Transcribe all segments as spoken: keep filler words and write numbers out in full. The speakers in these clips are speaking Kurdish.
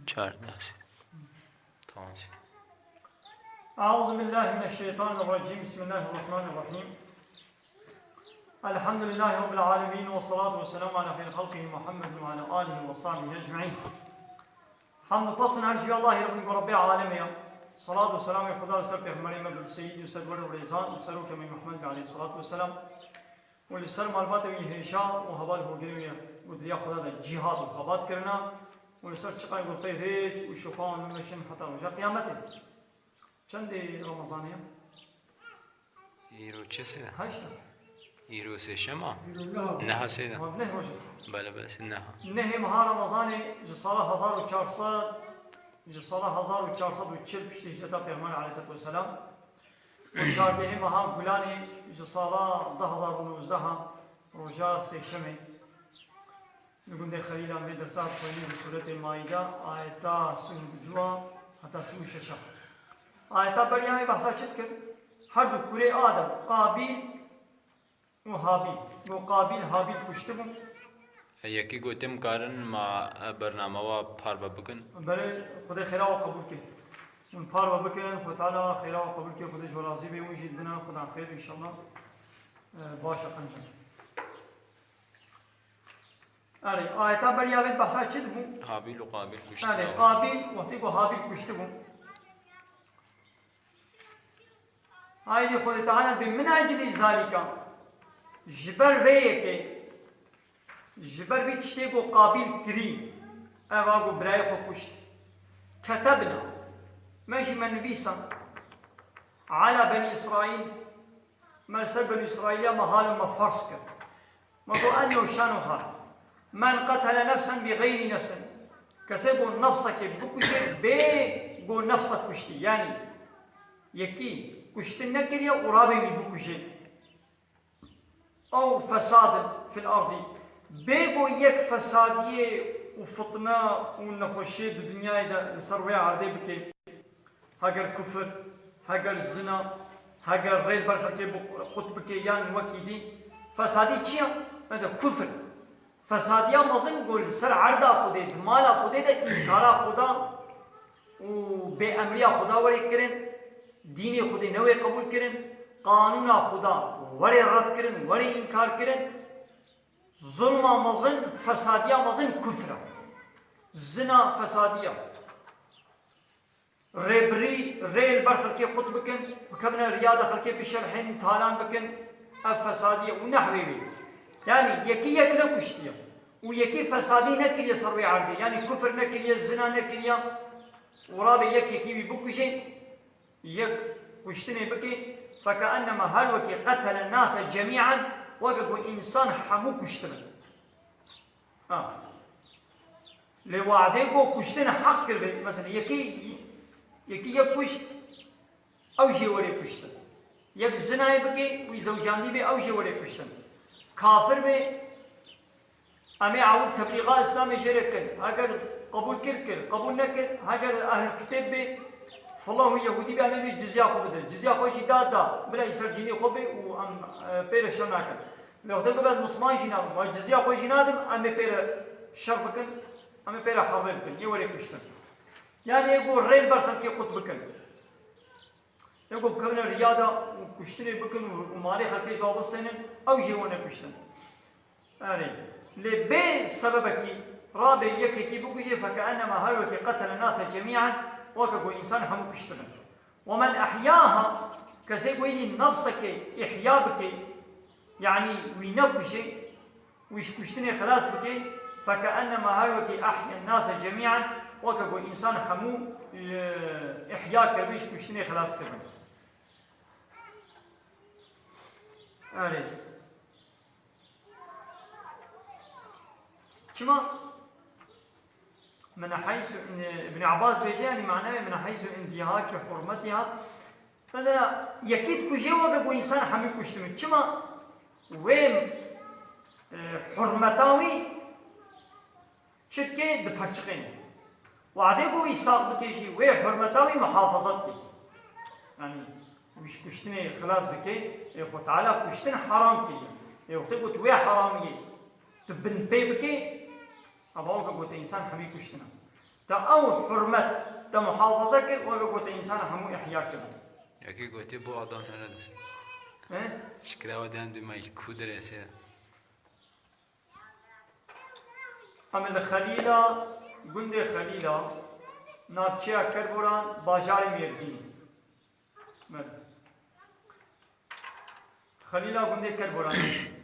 Çardeh. Tamam. أعوذ بالله من الشيطان الرجيم. بسم الله الرحمن الرحيم. الحمد لله رب العالمين، والصلاة والسلام على خير خلقه محمد وعلى آله وصحبه أجمعين. Hamd û pesn her ji Allahê re bin ku Rebbê alemê ye. Salat û selamê Xweda li ser Pêxemberê me, bi seyîd û serwer û rêzan û serokê me Muhammed be aleyhissalatu vesselam. Û li ser malbatê wî hêşa û heval hogirê wî û di riya Xweda de cîhad û xebat kirina û li ser çiqayê ku pê rêç û şofa wan bimeşin heta roja qiyametê. Çendê Remezanê ye? Îro çi sêde? Heşt e. Îro sêşem a? Îro neha. Neha sêde? Ma neh roj e. Bele, bes neha. Nehê meha Remezanê ji sala hezar û çar sed, ji sala hezar û çar sed û çil piştî hicreta Pêxember aleyhisselatu vesselam. Û çardehê meha Gulanê ji sala du hezar û nozdeh a roja sêşemê li gundê Xelîlan vê dersa dixwînî li Sûretê Maîde, ayeta sî û dû a heta sî û şeş a. Ayeta beriya me behsa çi dikir? Her du kurê Adem, Qabîl û Habîl. Û Qabîl Habîl kuştibû. Yekî gotim karin ma bername wa parve bikin. Belê, Xwedê xêra we qebûl ke. Hûn parve bikin, Xwedê Teala xêra we qebûl ke, Xwedê ji we razî be, hûn jî dina Xwedan xêr, înşallah. E, baş e qencin. Erê, ayeta beriya vê behsa çi dibû? Habîl û Qabîl kuştibû. Erê, Qabîl, wextê ku Habîl kuştibû. Haydi Xwedê Teala bi min eclî zalîka, ji ber vê yekê, ji ber vî tiştê ku Qabîl kirî, ev a ku birayê xwe kuşt. Ketebna, me jî me nivîsan, ala Benî Îsraîl, me li ser Benî Îsraîliya me hal û me ferz kir. Me got, enno şano hal. Men qetele nefsen bi xeyrî nefsin. Kesê ku nefsekê bikuje, bê ku nefsek kuştî. Yanî, yekî kuştin nekiriye û rabê wî bikuje. Ew fesadin fil erdî. Bê ku yek fesadiyê û fitne û nexweşiyê di dinyayê de li ser wê erdê bike. Heger kufir, heger zina, heger rê li ber xelkê bi qut bike yan wekî dî, fesadî çi ye? Mesela kufir. Fesadiya mezin ku li ser erda Xwedê, di mala Xwedê de înkara Xweda û bêemriya Xweda were kirin, dînê Xwedê newê qebûl kirin, qanûna Xweda were red kirin, were înkar kirin. Zulma mezin, fesadiya mezin kufr e. Zina fesadiya. Rêbirî, rê li ber xelkê qut bikin, bikevine riya de xelkê bişerhên, talan bikin, ev fesadî ye û nehwê wê. Yanî yekî yek nekuştiye û yekî fesadî nekiriye ser wê erdê. Yanî kufir nekiriye, zina nekiriye û rabê yek yekî wî bikuje, yek kuştinê bike, fekeenema her wekî qetele nase cemî'an, weke ku însan hemû kuştibin. Ha. Lê wadê ku kuştin heq kiribê, mesela yekî, yekî yek kuşt, ew jê were kuştin. Yek zinayê bike, wî zewcandî bê, ew jê were kuştin. Kafir bê, em ê ewil teblîxa Îslamê jê re kin. Heger qebûl kir, kir. Qebûl nekir, heger ehlul kitêb bê, filan wî Yehûdî bê, em ê wî cizya xwe bidin. Cizya xwe jî da, da. Bila îsal dînê xwe bê û em, e, pê re şer nakin. Lê wextê ku ez misliman jî nabim, ez cizya xwe jî nadim, em ê pê re şer bikin, em ê pê re herbê bikin, yê were kuştin. Yanî yê ku rê li ber xelkê qut bikin. Yê ku bikevine riya de û kuştinê bikin û, û malê xelkê ji wa bistênin, ew jê were kuştin. Erê, lê bê sebebekî, rabê yekekî bikuje, fekeenema her wekî qetele nase cemî'an, weke ku însan hemû kuştibin. Ve men ehyâha, kesê ku êdî nefsekê îhya bike, yanî wî nekuje, wî ji kuştinê xilas bike, fekeenema her wekî ehyen nase cemî'an, weke ku însan hemû, e, îhya kiribin, ji kuştinê xilas kiribin. Erê. Çima? Min heysu, Ibn Abbas bêje, yanî manayê min heysu intîhakî hurmetiha. Mesela, yekî dikuje weke ku însan hemî kuştibin. Çima? Wê, e, hurmeta wî çi dike, diperçiqêne. Wadê ku wî sax bike jî, wê hurmeta wî muhafaza dike. Yanî, wî ji kuştinê xilas dike, ê Xwe Teala kuştin heram kiriye. Ê wextê ku tu wê heramiyê tu binpê bikê, Ava weke gote însan hemî kuştine. Te ew hurmet te muhafaza kir, weke gote însan hemû ihya kirin. Yekî gotî bo Adam hene de. He? Şikira we diyan dû me ku dirêsê. Em li Xelîla, gundê Xelîla, navçeya Kerboran, bajarê Mêrdînê. Belê. Xelîla gundê Kerboran.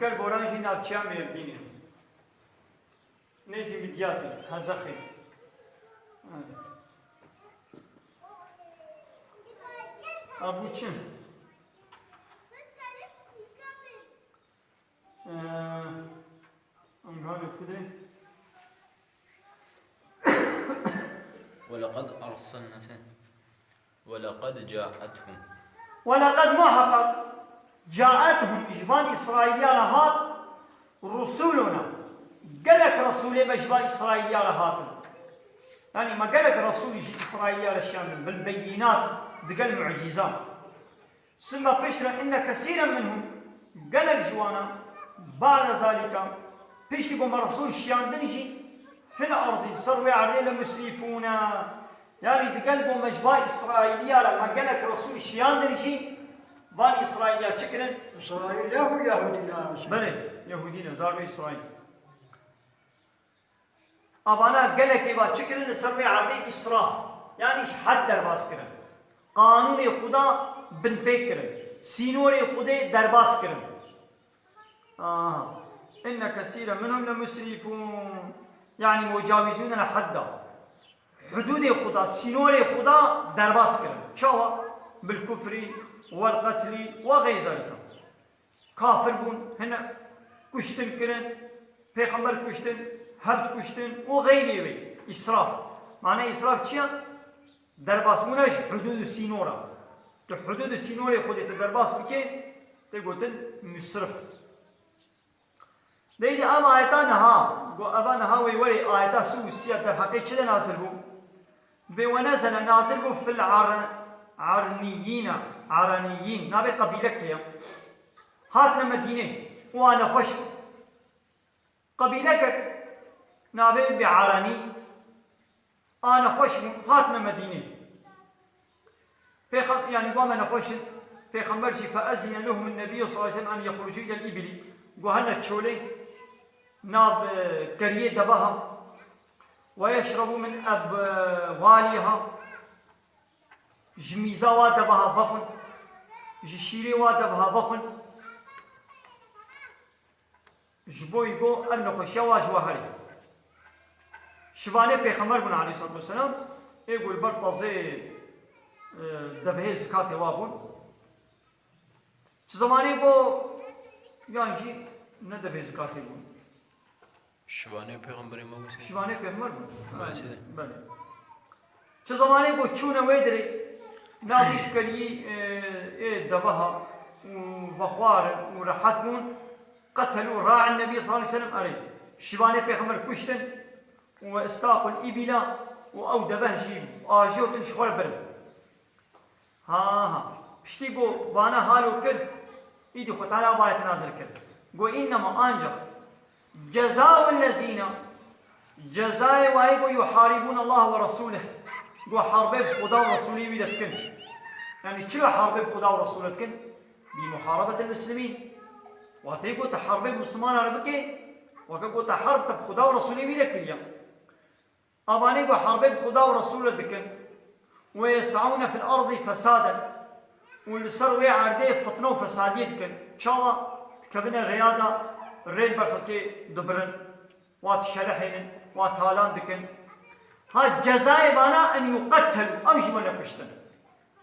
Kerboran jî navçeya Mêrdînê. Nêzî Midyatê, Hezexê. Belê. A bû çi? Ee, em gavê xwe de. ولقد أرسلنا ولقد جاءتهم. ولقد muheqeq جاءتهم ji van Îsraîliya re hat rusuluna. Gelek Resûlê me ji van Îsraîliya re hatin. Yanî me gelek Resûl ji Îsraîliya re şiyandin, bil beyînat, digel mucîzan. Sima piştre inne kesîren minhum, gelek ji wana, ba'de zalika, piştî ku me Resûl şiyandin jî, fil erdî, ser wê erdê le musrîfûne. Yanî digel ku me ji ba Îsraîliya re me gelek Resûl şiyandin jî, van Îsraîliya çi kirin? Îsraîl yahu Yahudî ne? Belê, Yahudî ne, zarokê Îsraîl. Avana gelekê va çi kirin li ser vê erdê îsraf, yanî ji hed derbas kirin. Qanûnê Xuda binpê kirin. Sînorê Xudê derbas kirin. Aha. Inne kesîre minhum le musrîfûn. Yanî mucawizûne le hedda. Hudûdê Xuda, sînorê Xuda derbas kirin. Çawa? Bil kufrî, wel qetlî, we xeyr zalika. Kafir bûn, hine kuştin kirin, pêxember kuştin, hevd kuştin û xeyrê wê. Îsraf. Mane îsraf çi ye? Derbasbûna ji hudûd û sînora. Tu hudûd û sînorê Xwedê tu derbas bike, tê gotin musrif. Deydi ev ayeta niha, go eva niha wê werê ayeta sî û sî ya derheqê çi de nazil bû? Bê we nezene nazil bû fil ar-, arniyîna, araniyîn, navê qebîlekê ye. Hatine Medînê û a nexweş bû. Qebîlekek navê wî bê Aranî, a nexweş bûn, hatine Medînê. Pêxem-, yanî ba me nexweş in. Pêxember jî fe ezine lehum nebiyyû sallallahu aleyhi ve sellem en yexrucû ilel îbilî. Got hene çolê nav, e, keriyê deveha. Ve yeşrebû min ebwaliha. Ji mîza wa deveha vexwin. Ji şîrê wa deveha vexwin. Ji bo îgo ev nexweşiya wa ji we herê. Şivanê pêxember bûn aleyhissalatu vesselam, ê ku li ber pezê, e, devehê zikatê wa bûn. Çi zemanê go yan jî ne devehê zikatê bûn. Şivanê pêxemberê me wisa. Şivanê pêxember bûn. Belê. Belê. Çi zemanê ku çûne wê dirê, navî keriyî, e, ê deveha û vexwarin û rehet bûn, qetelû ra'in Nebî sallallahu aleyhi ve sellem, erê, şivanê pêxember kuştin û istaqul îbîla û ew deveh jî ajotin ji xwe re birin. Ha, ha. Piştî ku vana halo kir, îdî Xwe Teala bayet nazil kir. Go, "Înnema ancak cezau lezîne, cezayê wayê ku yuharibûn Allah ve Resûleh." Go, "Herbê bi Xuda û Resûlê wî de dikin." Yanî çilo herbê bi Xuda û Resûlê dikin? Bi muharebetil muslimîn. Watê ku te herbê bi Mislimana re bike, weke ku te herb te bi Xuda û Resûlê wî de kiriye. Avanê ku herbê bi Xuda û Resûl re dikin, "Ve yes'ûne fil erdî fesaden", û li ser wê erdê fitne û fesadiyê dikin. Çawa? Dikevine rêya de, rê li ber xelkê dibirin, wa dişelehênin, wa talan dikin. Ha cezayê vana en yuqettelû, ew jî wene kuştin.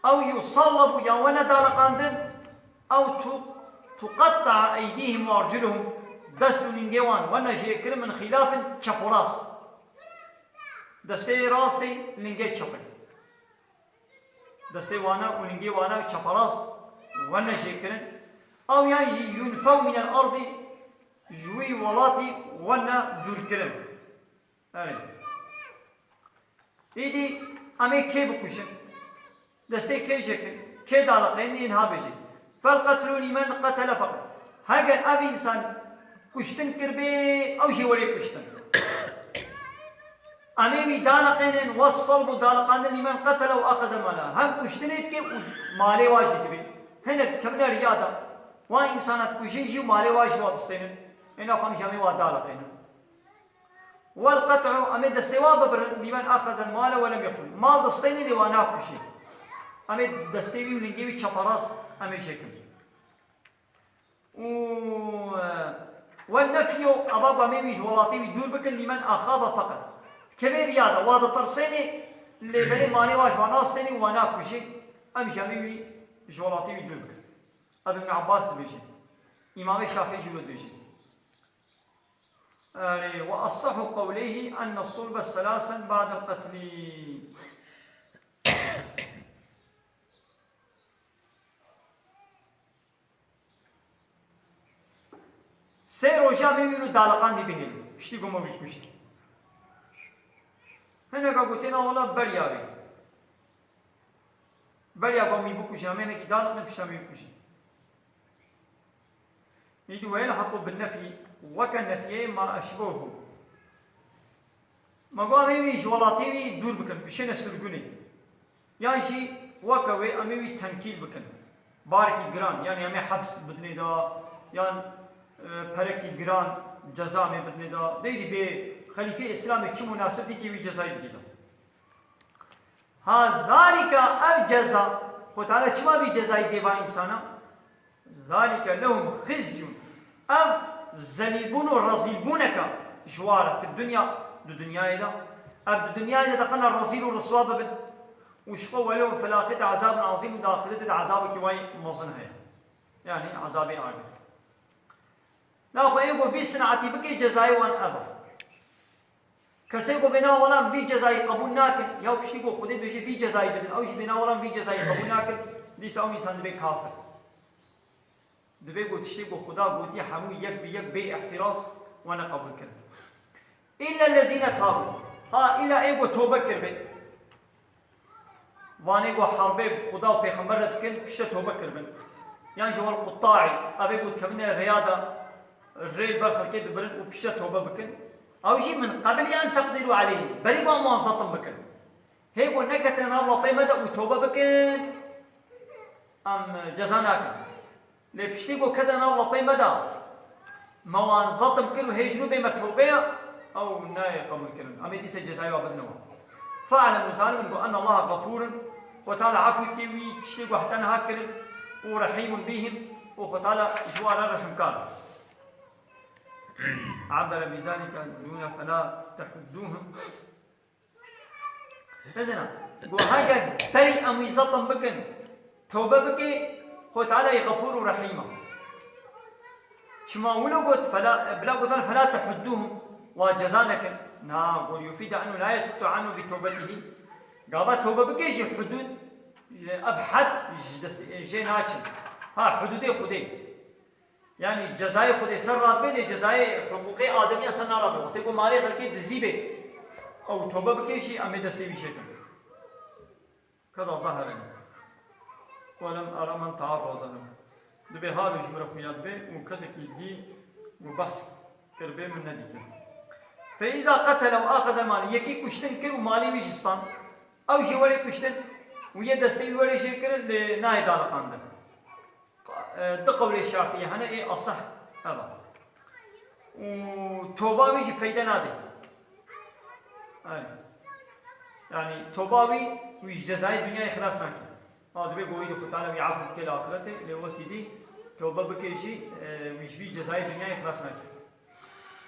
Ew yusallabû, ya wene daliqandin, ew tu-, tuqetta'a eydîhim ve arculuhum, dest û ningê wan wene jêkirin min xîlafin çep û rast. Destê rastê, lingê çepê. Destê wana û lingê wana çeperast wene jêkirin. Ew yan jî yunfew mînel erdî, ji wî welatî wene dûrkirin. Erê. Îdî em ê kê bikuşin? Destê kê jêkin? Kê daliqên, ê niha bêjin. Fel qetlû lîmen qetele feqat. Heger ev însan kuştin kiribê, ew jî werê kuştin. Em ê wî daliqênin, wes-salbu, daliqandin, lîmen qetele û axeze mala. Hem kuştinê dike û malê wa jî dibê. Hinek dikevine riya de. Wa însana dikujin jî û malê wa jî wa distênin. Êna xwe em jî em ê wa daliqênin. Wel qet'u, em ê destê wa bibirin, lîmen axeze male we lem yeqtul. Mal distênê lê wa nakujê. Em ê destê wî û lingê wî çeperast em ê jêkin. Û, e, we nefyo, eva ku em ê wî ji welatê wî dûr bikin, lîmen axaba feqet. Dikevê riya de, wa ditirsênê, lê belê malê wa ji wa nastênê û wa nakujê, em jî em ê wî ji welatê wî dûr bikin. Ev Ibn Abbas dibêje. Îmamê Şafî jî wê dibêje. Erê, ve asahhu qewleyhi enne sulbe selasen ba'del qetlî. Sê roja me wî û daliqandî bihêlin. Piştî ku me wî kuşt. Hineka gotê na wela beriya wê. Beriya ku em wî bikujin, em ê hinekî daliqin pişta em wî bikujin. Îdî we yelhequ bin nefî, weke nefiyê ma eşbehu. Me got em ê wî ji welatê wî dûr bikin, bişêne sirgunê. Yan jî weke wê em ê wî tenkîl bikin. Barekî giran, yanî em ê hebs bidinê de, yan, e, perekî giran ceza em ê bidinê de. Deyrî bê xelîfê Îslamê çi munasib dî kê wî cezayî bidî de. Ha, zalika, ev ceza, Xwe Teala çima vî cezayî dê va însana? Zalike lehum xizyun. Ev zelîlbûn û rezîlbûneke ji wa re fi dunya, di dinyayê de. Ev di dinyayê de diqena rezîl û riswa bibin. Û ji xwe welehum fil axireti azabun azîm û di axirete de azabekî wayî mezin heye. Yanî azabê agir. Naxwe ê ku vî sinatî bike cezayê wan ev e. Kesê ku bêna welam vî cezayî qebûl nakin, ya piştî ku Xwedê bêje vî cezayî bidin, ew jî bêna welam vî cezayî qebûl nakin, dîsa ew însan dibe kafir. Dibe ku tiştê ku Xuda gotiye hemû yek bi yek bê îhtiraz we neqebûl kirin. Îlla lezîne tabû. Ha, îlla ê ku tobe kiribe. Vanê ku herbê Xuda û Pêxember re dikin, piştre tobe kiribin. Yan jî wal quttaî, ev ê ku dikevine rêya de, rê li ber xelkê dibirin û piştre tobe bikin. Ew jî min qebilî en teqdîrû eleyhim. Berî van wan zetim bikin. Hê ku neketine nav lapê me de û tobe bikin, em ceza nakin. Lê piştî ku ketine nav lapê me de, me wan zetim kir û hê ji nû bê me tewbeya, ew nayê qebûlkirin. Em ê dîse cezayê wa bidine wan. Fe'lemû, zanim in ku enne Allaha xefûrun, Xwe Teala efû dike wî tiştê ku heta niha kirin, û rehîmun bihim, û Xwe Teala ji wan re rehimkar e. Ebbere bi zalike dûne felâ tehuddûhum. Bizina, go heger berî em wî zetim bikin, tewbe bike, Xwe Teala yê Xefûr û Rehîm e. Çima wilo got, fela, bila gotan fela tehuddûhum, wa ceza nekin. Na, got, yufîdu enhu la yeskutu anhu bi tewbetihî. Gava tewbe bike jî hudûd, ev hed ji dest, jê naçin. Ha, hudûdê Xwedê. Yanî cezayê Xwedê ser radibê, lê cezayê hiqûqê ademiya ser naradibê. Wextê ku malê xelkê dizî bê, ew tobe bike jî, em ê destê wî çêkin. Keda zahere. Welem ara men taarraza lim. Dibê halê ji min re xuya dibe û kesekî dî û behs kiribê min nedîtin. Fe îza qetele û axeze malî. Yekî kuştin kir û malê wî jî stand. Ew jî werê kuştin û yê destê wî werê jê kirin, lê nayê daliqandin. E, du qewlê Şafî hene, ê eseh ev e. Û toba wî jî feyde nade. Erê. Yanî toba wî, wî ji cezayê dinyayê xilas nake. Ha, dibê ku wî di Xwe Teala wî efû bike li axirete, lê wekî dî tobe bike jî, e, wî ji vî cezayê dinyayê xilas nake.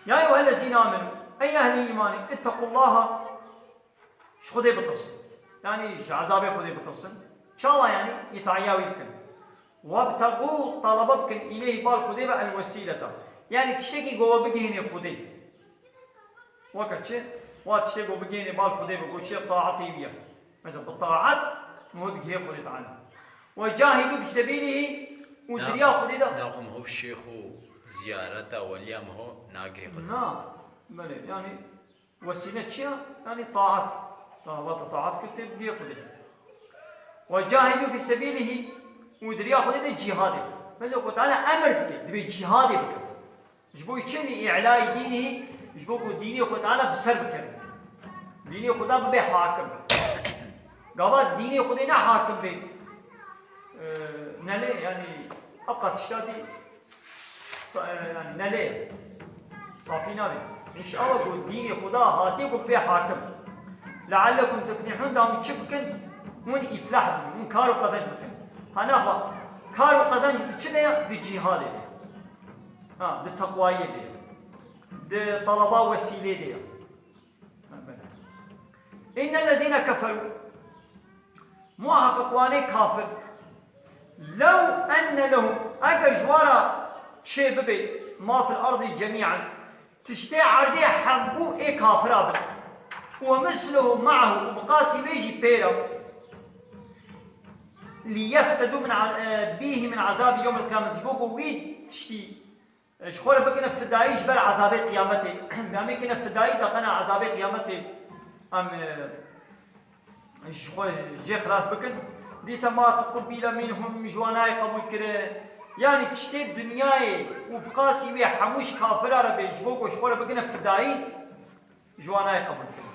Ya eyyuhellezîne amenû, ey ehlî îmanê, ittequllaha, Ji Xwedê bitirsin. Yanî ji ezabê Xwedê bitirsin. Çawa yanî? Îtaiya wî bikin. Webtexû, talebe bikin, îleyhî, bal Xwedê ve, el-wesîlete. Yanî tiştekî ku we bigihînê Xwedê. Weke çi? Wa tiştê ku bigihînê bal Xwedê ve, ku çi ye? Taetê wî ye. Mesela bi taet, miho digihê Xwedê Teala. Ve cahidû fî sebîlihî û diriya Xwedê de. Naxwe miho şêx û ziyareta weliya miho nagihê Xwedê. Na, belê, yanî Wesîle çi ye? Yanî taat. Taat, taat kir tê bigihê Xwedê. Ve cahidû fî sebîlihî û di riya Xwedê de cîhadê. Mesela Xwe Teala emir dike, dibê cîhadê bikin. Ji bo çi? Li îlayî dînihî, ji bo ku dînê Xwe Teala bi ser bikin. Dînê Xuda bibe hakim. Gava dînê Xudê ne hakim be. Ee, nelê, yani, hepka tişta dî, sa-, e, yani, nelê, safî nabe. Înşallah ku dînê Xuda hatiye ku pê hakim. Leallekum tuflihun, da hûn çi bikin? Hûn îflah bikin, hûn kar û qezenc bikin. Ha, naxwe, kar û qezenc di çi de ye? Di cîhadê de ye. Ha, di teqwayê de ye. Di talaba wesîlê de ye. Înne lezîne keferû. Muhaqiq wanê kafir. Lew enne lehum. Eger ji wan re çê bibe ma fil erdî cemî'en. Tiştê erdê hembû ê kafira bin. Û misluhu ma'hu. Û bi qasî wê jî pê re. Liyeftedû min a-, e, bîhî min ezabî yewmil qiyameti. Ji bo ku wî tiştî Ji xwe re bikine fidayî ji ber ezabê qiyametê. Em ê kine fidayî, da qena ezabê qiyametê em, e, ji xwe jê xilas bikin. Dîsa ma tuqubîle minhum, ji wan nayê qebûl kirin. Yanî tiştê dinyayê û bi qasî wê hemû ji kafira re bê, ji bo ku ji xwe re bikine fidayî, ji wan nayê qebûl kirin.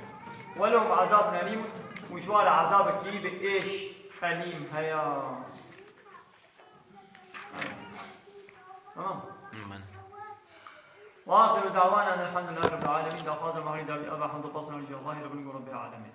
Welehum ezabun elîm, û ji wan re ezabekî bi êş elîm heye. Tamam. Amin. وآخر دعوانا أن الحمد لله رب العالمين. Daxwaza me herî dawî eva hemd û pesna ji Allahê re bin ku Rebbê Alemê.